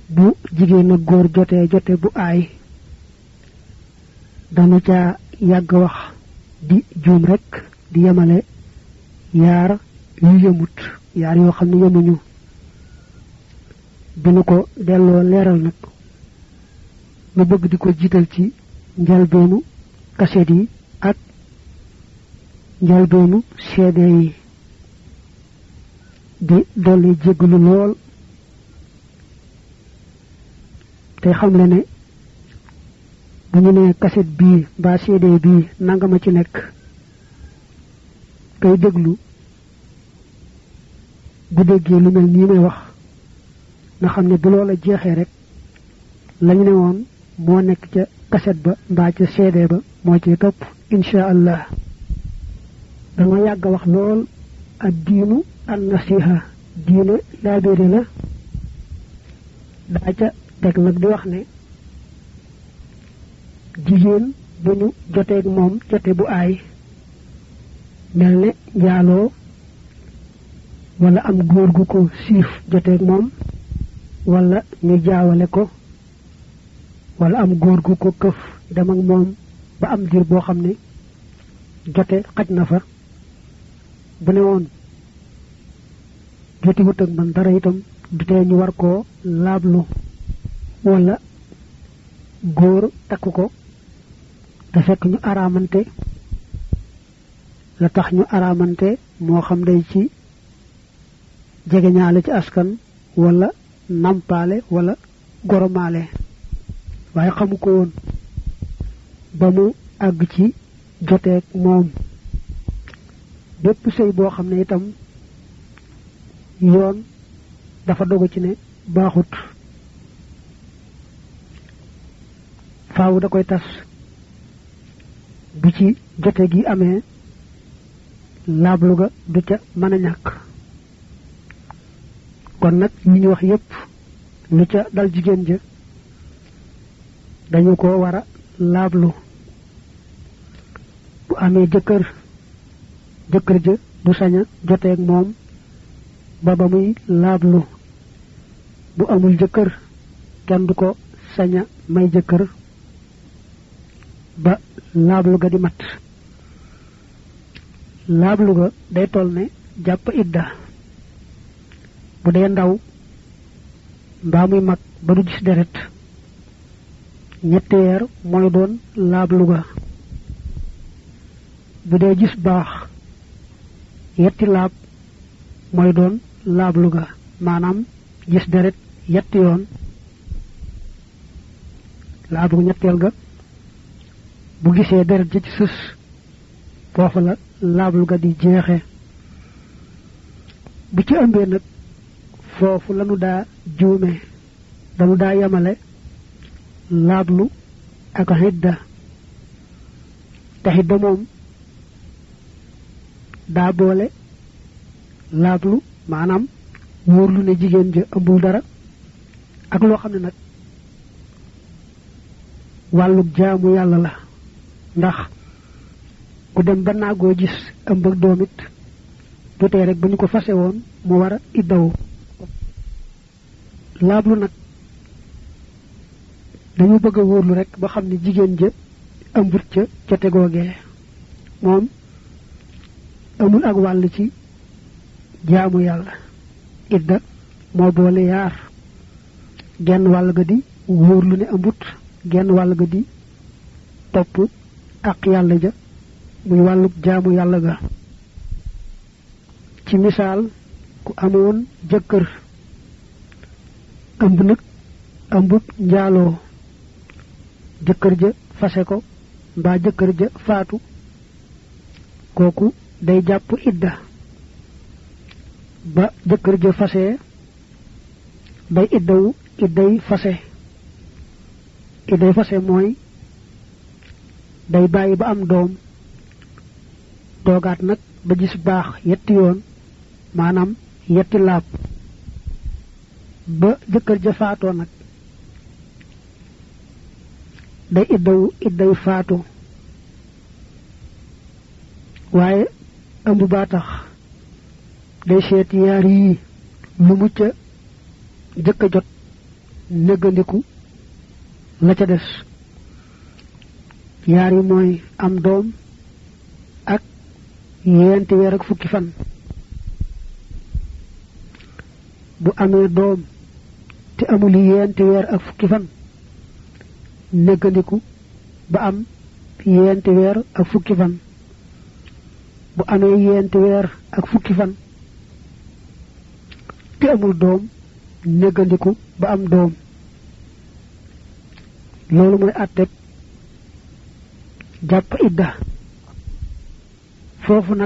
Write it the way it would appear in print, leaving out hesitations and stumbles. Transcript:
bu jigéen ak góor jote bu aay danu ca yàgg wax di juum rek di yemale yaar yu yëmut yaar yoo xam ne yemuñu bi nu ko delloo leeral nag nu bëgg di ko jiital ci njalbeenu kaset yi ak njalbeenu CD yi di dolli jégglu lool te xam le ne bu ñu nee kaset bii mbaa CD bii nangama ci nekk kay déglu bu déggee lu mel nii may wax nga xam ne bu loola jeexee rek lañu ne woon moo nekk ca kaset ba mbaa ca CD ba moo ci topp insha allah dama yàgg wax lool ak diinu an nasiha diine laabéere la daa ca teg nag di wax ne jigéen bu ñu joteeg moom jote bu aay mel ne njaaloo wala am góor gu ko siif joteeg moom wala ñu jaawale ko wala am góor gu ko këf dem ak moom ba am diir boo xam ne jote xaj na fa bu ne woon joti wut ak man dara itam du tee ñu war koo laablu wala góor takk ko te fekk ñu araamante la tax ñu araamante moo xam day ci jegeñaale ci askan wala nampaale wala goromaale waaye xamu ko woon ba mu àgg ci joteeg moom bépp sëy boo xam ne itam yoon dafa dogu ci ne baaxut faaw da koy tas bu ci jote gi amee laablu ga du ca mën a ñàkk kon nag ñi ñu wax yépp lu ca dal jigéen ja dañu ko war a laablu bu amee jëkkër ja du sañ a joteeg moom ba muy laablu bu amul jëkkër kenn du ko sañ a may jëkkër ba laablu ga di mat laablu ga day toll ne jàpp idda bu dee ndaw mbaa muy mag ba du gis deret ñetti weer mooy doon laablu ga bu dee gis baax yetti laab mooy doon laablu ga maanaam gis deret yetti yoon laablu ñetteel ga bu gisee deret ja ci sës foofu la laablu ga di jeexe bu ci ëmbee nag foofu lanu daa juume dañu daa yamale laablu ak xidda te xidda moom daa boole laablu maanaam wóorlu ne jigéen ja ëmbul dara ak loo xam ne nag wàllug jaamu yàlla la ndax ku dem ba naagoo gis ëmb ak doom it du tee rek ba ñu ko fase woon mu war a iddawu laablu nag dañu bëgg a wóorlu rek ba xam ne jigéen ja ëmbut ca tegoogee moom amul ak wàll ci jaamu yàlla idda moo boole yaar genn wàll ga di wóorlu ne ëmbut genn wàll ga di topp ak yàlla ja muy wàllu jaamu yàlla ga ci misaal ku amoon jëkkër ëmb nag ëmbut njaaloo jëkkër ja fase ko mbaa jëkkër ja faatu kooku day jàpp idda ba jëkkër ja fase bay iddawu idday fase mooy day bàyyi ba am doom toogaat nag ba gis baax yetti yoon maanaam yetti laab ba jëkkër ja faatoo nag day iddawu idday faatu waaye ëmb baa tax day seeti yaar yii lu mu ca jëkk a jot neggandiku la ca des yaar yi mooy am doom ak yenti weer ak fukki fan bu amee doom te amul yenti weer ak fukki fan neggandiku ba am yenti weer ak fukki fan bu amee yenti weer ak fukki fan te amul doom neggandiku ba am doom loolu mooy àtteb jàpp idda foofu nag